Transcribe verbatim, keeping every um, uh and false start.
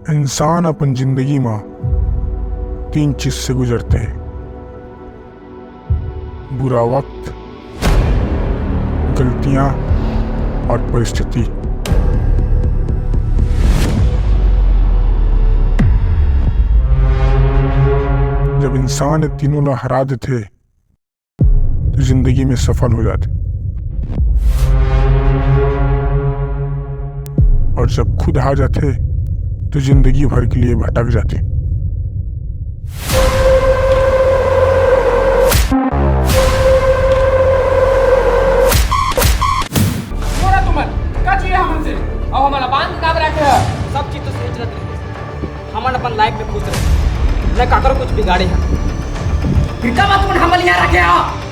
इंसान अपन जिंदगी म तीन चीज से गुजरथे, बुरा वक्त, गलतियां और परिस्थिति। जब इंसान ये तीनों ला हरा देथे, तो जिंदगी में सफल हो जाथे, और जब खुद हार जाथे, तो जिंदगी भर के लिए भटक जाथे। छोड़ा तुमन, का चाहिए हमन से? अब हमन बांध ना रखे ह। सब चीज तो सही चलत रहिस। हमन अपन लाइफ में खुश रहे, न काकरो कुछ बिगाड़े ह। फिर का बात तुमन हमन यहाँ रखे ह?